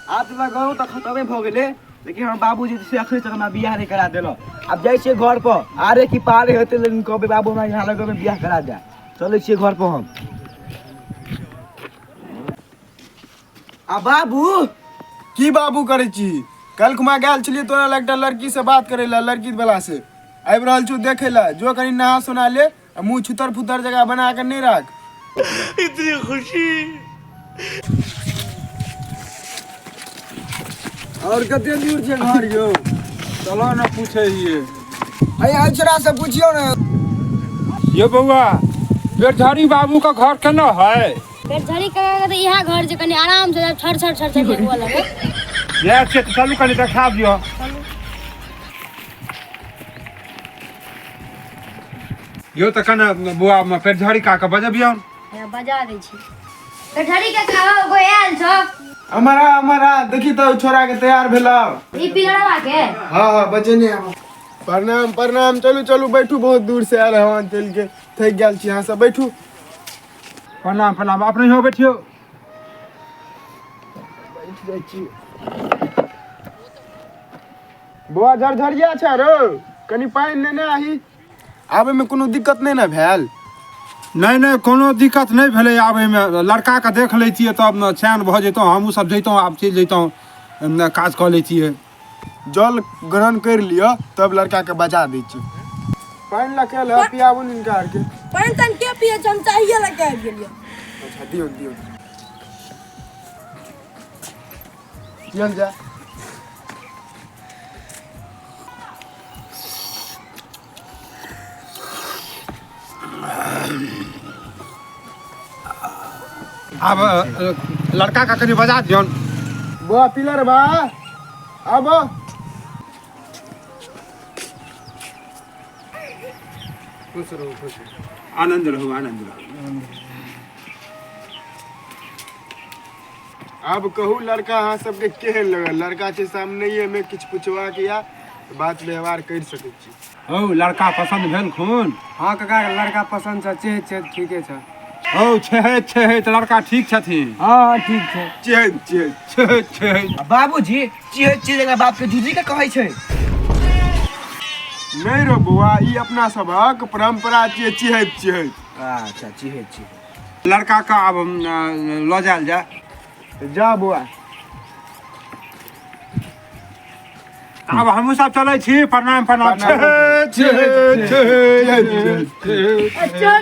हाथ लगाउ तऽ खतमे भऽ गेलै, लेकिन हमर बाबूजी से अखन तक हमरा बियाह नहि करा देलक। आब जाइ छियै घर पर, आरे की पारे हेतै, लेकिन कहबै बाबू हमरा यहाँ लगनमे बियाह करा दे। चलै छियै घर पर हम। आ बाबू की बाबू करै छी? काल्हि खुमा गेल छलियै तोरा लग एकटा लड़की से बात करै लए, लड़की वाला से आबि रहल छौ देखै लए। जो कनि नहा सोना ले आ मुँह छुतर फुतर जगह बना कऽ नहि राख। इतनी खुशी और कते दूर छै घर यौ? चलो ने पूछे हिए। अरे छोरा से पूछियो ने। यो बौआ, बेरझरी बाबू का घर केना है? पेटझड़ी काका के तऽ इएह घर छै, कनि आराम से छर छर छर छर हुअ लगै। इएह छै तऽ चलू कनि देखा दिअ। यो तऽ कने बौआ पेटझड़ी काका बजबियौ। हे, बजा दै छी। पेटझड़ी काका हौ, कोइ आयल छौ। हमारा हमारा देखी तऽ छोरा के तैयार भेलौ। ई पिलरवा के? हाँ हाँ, बचेने आबो। प्रणाम प्रणाम। चलू चलू बैठू, बहुत दूर से आयल हँ, चलि के थकि गेल छी अहाँ सब, बैठू। प्रणाम प्रणाम। अपने हो बैठियो। बैठ जाइ छी। बौआ झरझरिया छै रौ, कनि पानि नेने आही। आबैमे कोनो दिक्कत नहि ने भेल? नहि नहि, कोनो दिक्कत नहि भेलै आबैमे। लड़काके देख लै छियै तब ने चैन भऽ जैतहुँ। हमहूँ सब जैतहुँ, आब चलि जैतहुँ, काज कऽ लै छियै। जल ग्रहण करि लिअ तब लड़काके बजा दै छी। पानि लऽ के एल पियाबू हिनका आरके। पानि तानि के पियै छै, हम चाहिए लऽ के आबि गेलियै। अच्छा दियौ दियौ, पियल जा। आब लड़का का कनि बजा दियौन। बौआ पिलर बा आब। खुश रहू खुश रहू, आनंद रहू आनंद रहू। आब कहू लड़का अहाँ सबके केहन लगल? लड़का छै सामनेये मे, किछु पुछबाक या बात व्यवहार करि सकै छी। हौ, लड़का पसंद भेल खून? हाँ काका, लड़का पसंद छै, चेह छै, ठीके छै। हौ, छेहैत छेहैत लड़का ठीक छथिन? हाँ हाँ, ठीक छै। चेहैत चेहैत छेहैत छेहैत। आ बाबूजी, चिहै चिहै जकरा बापके जूझी के कहै छै। नहि रौ बौआ, ई अपना सबहक परम्परा छियै, चिहैत चिहैत। अच्छा, चिहै चिहै। लड़का के आब लऽ जायल जाय। जा बौआ। आब हमहूँ सब चलै छी। प्रणाम प्रणाम। प्रणाम। छे छे छे छे।